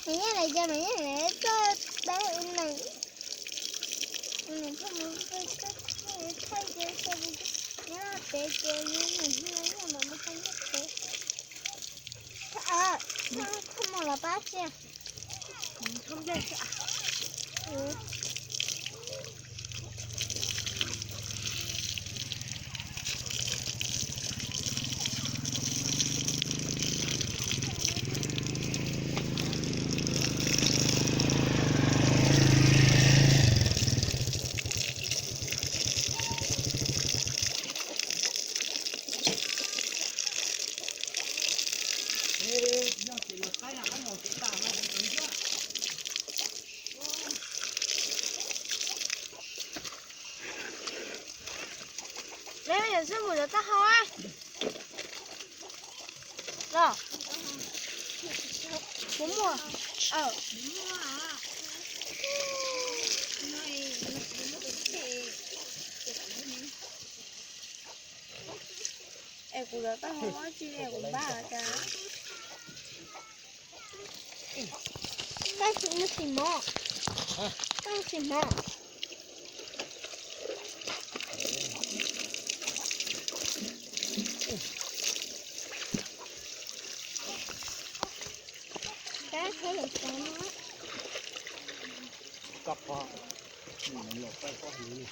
Mas nyob lawm ces mas nyob lawm txoj peb ib leeg, ib leeg txoj mus txoj thaij ces nyob pem ces nyob nyob mas mus txog nyob pem. Thaj mus los pab tsia. Lawv yog xwb mus rau taub hau los. Kuv muag. Es kuv rau taub hau tsi kuv npaj cas. Koj tsis mus sim mov. Koj mus sim mov. Kab khaub lam xav no. Koj phob, los pab phob hwv.